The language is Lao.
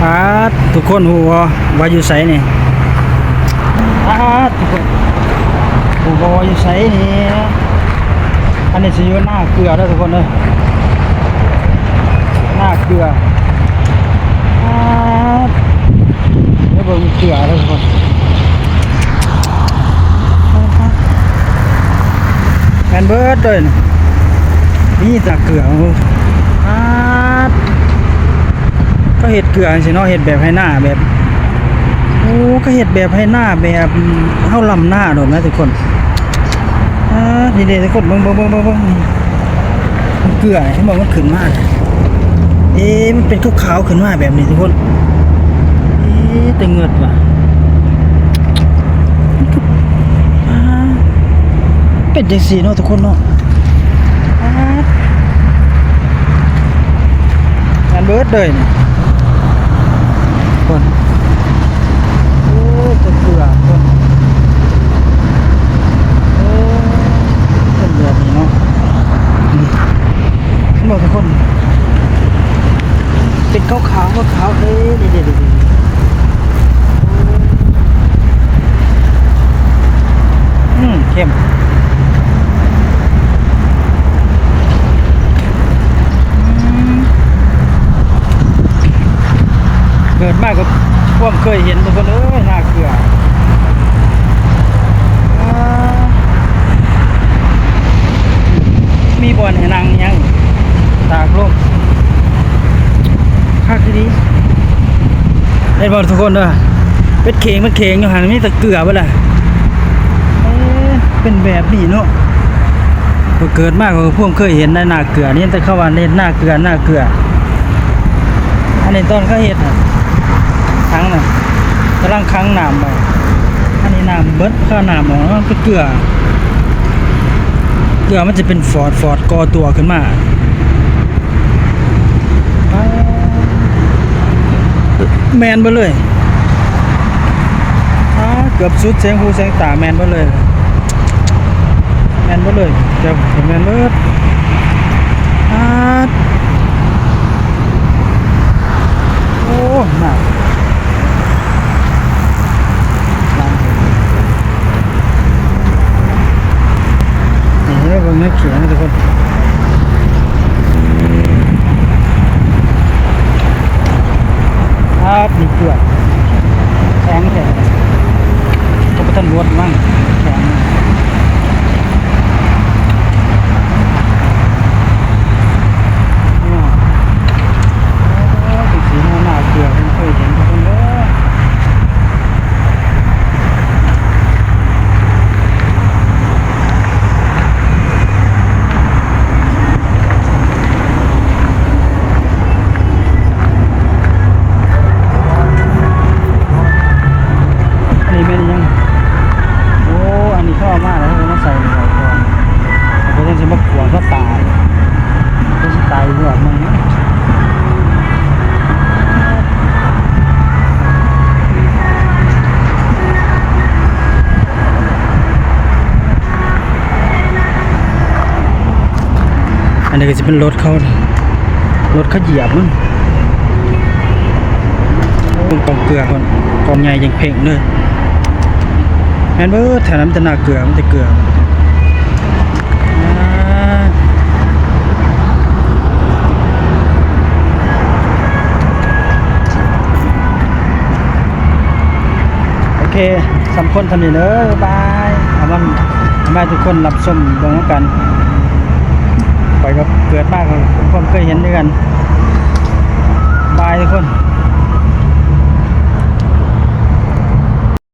ປາດ ທຸກຄົນຮູ້ບໍ່ວ່າຢູ່ໃສນີ້? ປາດ ທຸກຄົນ ຮູ້ບໍ່ວ່າຢູ່ໃສນີ້? ອັນນີ້ຊິຢູ່ນາເກືອເດີທຸກຄົນເດີ ນາເກືອ. ປາດ ມາເບິ່ງເກືອເດີທຸກຄົນ. ແມ່ນເບິດເລີຍ ມີແຕ່ເກືອ. ປາດ ເຂົາເຮັດເກືອຈັ່ງຊີ້ເນາະ ເຮັດແບບໄຮ່ນາ ແບບ ໂອ້ ເຂົາເຮັດແບບໄຮ່ນາ ແບບເຮົາລຳນາໂດດນະທຸກຄົນ. ອາ ນີ້ເດ້ທຸກຄົນ ເບິ່ງ ເບິ່ງ ເບິ່ງ ເບິ່ງ ເບິ່ງ ເກືອ ເຫັນບໍ່ ມັນຂຶ້ນມາ ເອ ມັນເປັນຂາວໆຂຶ້ນມາແບບນີ້ທຸກຄົນ. ເອ ແຕ່ເງິດວ່າ ອາ ເປັນຈັ່ງຊີ້ເນາະທຸກຄົນເນາະ. ປາດ ແມ່ນເບິດເລີຍນີ້ ເບິ່ງ ໂອ້ ແຕ່ເກືອເບິ່ງ ເອີ ເປັນແບບນີ້ເນາະ. ນີ້ ເຫັນບໍ່ທຸກຄົນ ເປັນຂາວໆ ຂາວໆເດ້ ນີ້ ນີ້ ນີ້ ນີ້ ອືມ ເຂັ້ມ ອືມ ເກີດມາກໍ ຄວາມເຄີຍເຫັນທຸກຄົນເອີຍ ນາເກືອ ອາ ມີບ່ອນໃຫ້ນັ່ງຫຍັງ ຕາກລົມ ຄັກອີ່ຫຼີ ເຫັນບໍ່ທຸກຄົນເດີ ເປັດເຂງ ເປັດເຂງຢູ່ຫັ້ນ ມີແຕ່ເກືອເບິດລະ ເອີ ເປັນແບບນີ້ເນາະ. ຂ້ອຍເກີດມາ ຂ້ອຍກໍເພິ່ງເຄີຍເຫັນໃນນາເກືອນີ້ ແຕ່ເຂົາວ່າເຮັດນາເກືອ ນາເກືອ. ອັນນີ້ຕອນເຂົາເຮັດຫັ້ນ ຖັງນັ້ນກຳລັງຂັງນ້ຳໄວ້ ອັນນີ້ນ້ຳເບິດ ເຂົາເອົານ້ຳອອກ ມັນເປັນເກືອ ເກືອມັນຈະເປັນຟອດໆ ກໍ່ຕົວຂຶ້ນມາ. ແມ່ນເບິດເລີຍ ອາ ເກືອບສຸດແສງຫູແສງຕາ ແມ່ນເບິດເລີຍ ແມ່ນເບິດເລີຍ ເກືອບ ແມ່ນເບິດ ອາ ໂອ້ ໜັກ. ນີ້ເດີ ເບິ່ງໃນຂຽງທຸກຄົນ ອາດ ມີເກືອກ ແຂງແທ້ ກໍບໍ່ທັນໝົດມັ້ງ ແຂງ ໂອ້ຍ ເປັນສີໜ້າເກືອ ເພິ່ງເຄີຍເຫັນ ທຸກຄົນເດີ. ອັນນີ້ແມ່ນອີ່ຫຍັງ? ໂອ້ ອັນນີ້ເຂົາເອົາມາແລ້ວ ເຂົາເອົາມາໃສ່ໃນໝໍ້ກ່ອນ ເຂົາຈັ່ງຊິມາຂວາງເຂົາຕາຍ ເຂົາຊິຕາຍຢູ່ແບບນັ້ນນະ. ອັນນີ້ກໍຊິເປັນລົດເຂົາ ລົດເຂົາຢຽບມັນ. ເບິ່ງກອງເກືອກ່ອນ ກອງໃຫຍ່ເຄັ່ງເພັງເລີຍ. ແມ່ນເບີດ ແຖວນັ້ນມີແຕ່ໜ້າເກືອ ມີແຕ່ເກືອ. ອ່າ ໂອເຄ ສຳຄວນສ່ຳນີ້ເດີ ບາຍ. ເອົາມັນ ເອົາມາໃຫ້ທຸກຄົນຮັບຊົມເບິ່ງນຳກັນ. ຂ້ອຍກໍເກີດມາກໍບໍ່ເຄີຍເຫັນຄືກັນ.